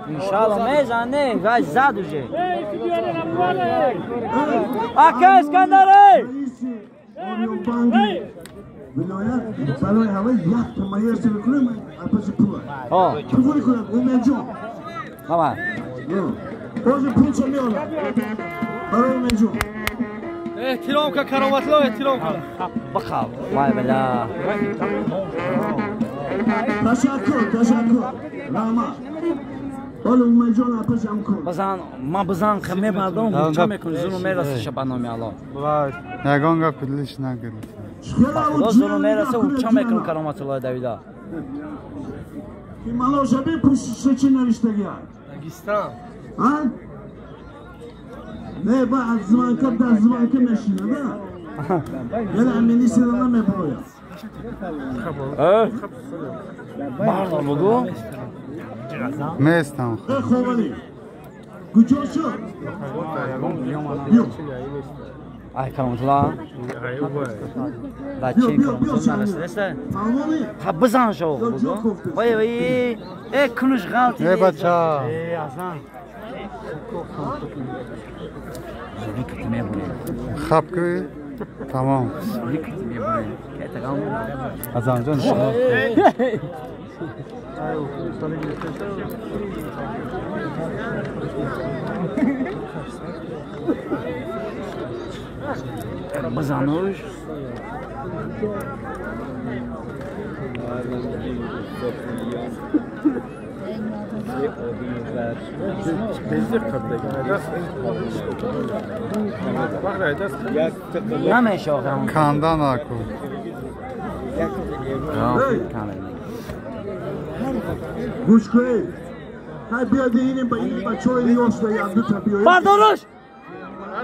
Иншалло мезане, вай зад уже. Ака Искандар эй! Вилоят барои ҳавои як та маерси мекунем, апаси пула. Пул кунам, Умедҷон. Баба. Боже пулча меорам. Барои Умедҷон. Эҳтиром ка Кароматло, эҳтиром ка. Бахав. Вай бала. Ташаккур, ташаккур. Раҳмат. Ҳоло Умедҷон апашам кун. Базан, ма базан хаме мардум ча мекунӣ зуну мераси шаба номи Аллоҳ. Ягон гап дилиш нагирифт. Худо зуну мераса ча мекунӣ Кароматуллои Давида. Ки малошаби пушти чӣ навиштагиа? Дагистан. А? Не, ба аз звонка дар звонка мешина, да? Яъне министра намеброяд. Бардор бугу. Местам. Ховали. Куҷо шуд? Ай Кароматулло. Бача Кароматулло нарасидаста? Ха бизан шо бугу. Вай вай, э кунуш ғалти. Э бача. Э азан. Хаб ки тамом. Азан ҷон. Бизануш. Намеша охирам. Канда наку. Гӯш кунед. Ҳай биёд инем ба ин бачаҳои ёшда як дута биёед. Бардоруш!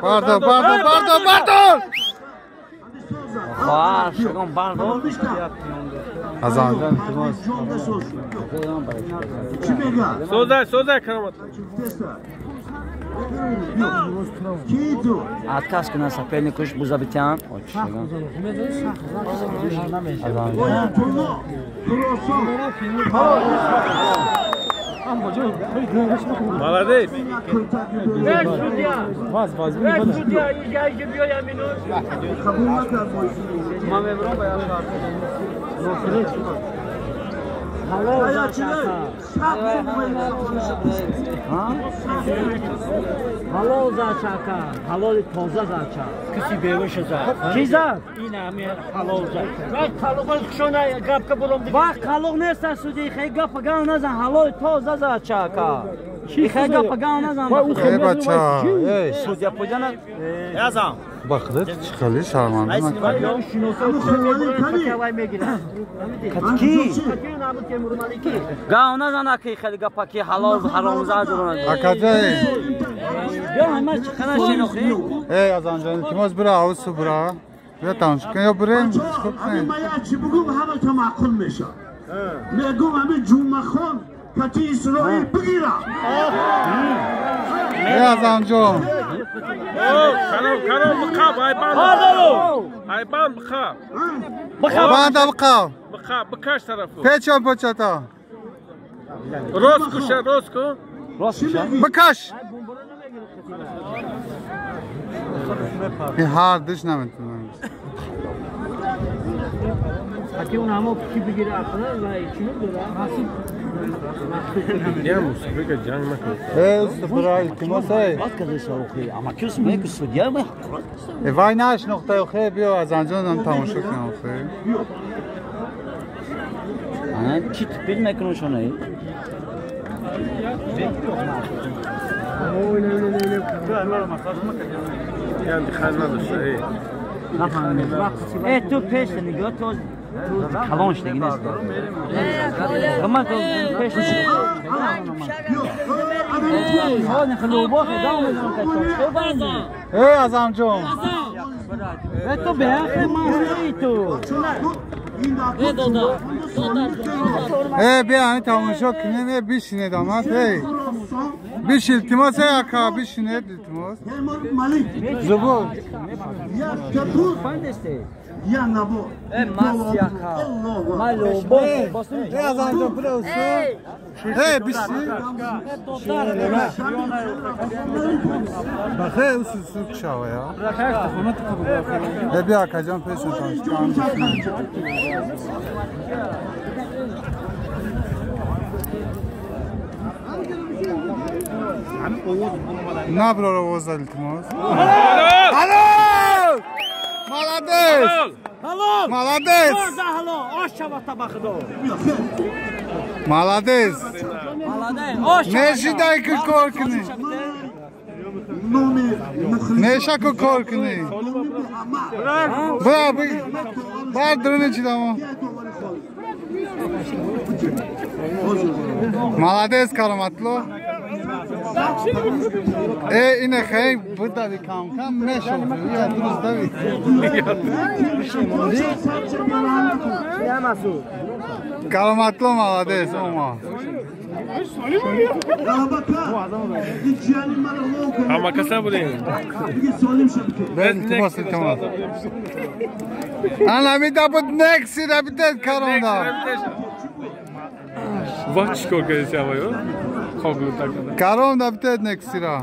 Бардор, бардор, бардор, бардор! Хоҳар, шагон бардор. Азан ҷон илтимос. Чӣ мега? Созай, созай Каромат. Ки ту? Отказ кунад соперникуш бузабитян. Оятулло Хуросон. Молодец. Қабул накард. Ҳалол зачака, ҳалоли тоза зача. Киси беваша за. Ки зад? Ин ами ҳалол за. Вай қалоқои хушона гапка буром диг. Вай қалоқ нест суди, хей гапа гав назан, ҳалоли тоза зачака. Хей гапа гав назан. Эй бача, эй. Судья пойдана. Язам. Ба худо чӣ хеле шарманда накард. Ки? Гав назан аки хеле гапа ки ҳалол ҳаром зад. Акаҷай. Бیا ҳама чӣ қадар шинохӣ? Эй Азанҷон, илтимос бира авсу бира. Бия тамошо кун ё бирем? Чӣ кунем? Ҳами мая чӣ бугум ҳама тамаъқул меша. Мегум ҳами Ҷумъахон кати Исроил бигира. Эй Азанҷон. Каром, Каром бихаб, айбан. Айбан бихаб. Бихаб. Банда бихаб. Бихаб, бикаш тарафу. Печон почата. Рост куша, рост ку. Рост куша. Бикаш. ин ҳар душ наметавонам. Аки он ҳамо ки бигира ақла ва чӣ медора? Я мусибика ҷанг накун. Э, бира илтимос эй. Бад кардеса охи. Ама ки усмеку судья ва ҳақорат. Э вай нашинохта охи, биё Азанҷонам тамошо кун охи. Ана чӣ тупил мекунун шуна? Э ту пеш нигоҳ то калон шудагӣ нест. Ма то пеш Эй Азамҷон. Э ту беахе ман ту. Э биё ҳамин тамошо кунем, э бишинед омад, эй. Биш илтимос, эй ака, бишинед илтимос. Зубур. Я наво. Эй, биши. Бахе усу шава я. Бия акаҷон пешатон. Наброр овоз илтимос. Ҳалол! Молодец! Молодец! Молодец! Нешидай ки кор кунӣ. Неша ку кор кунӣ. Бра, бар дуруни чидамо. Молодец, Кароматло. Э, ине хей, будави кам-кам мешо. Я дуруст дави. Кароматло молодец, ома. Ама каса будем. Илтимос, илтимос. Ана мида буд некси ра бидед каронда. Вах чикор кардеси авайо? Каронда бидед нексира.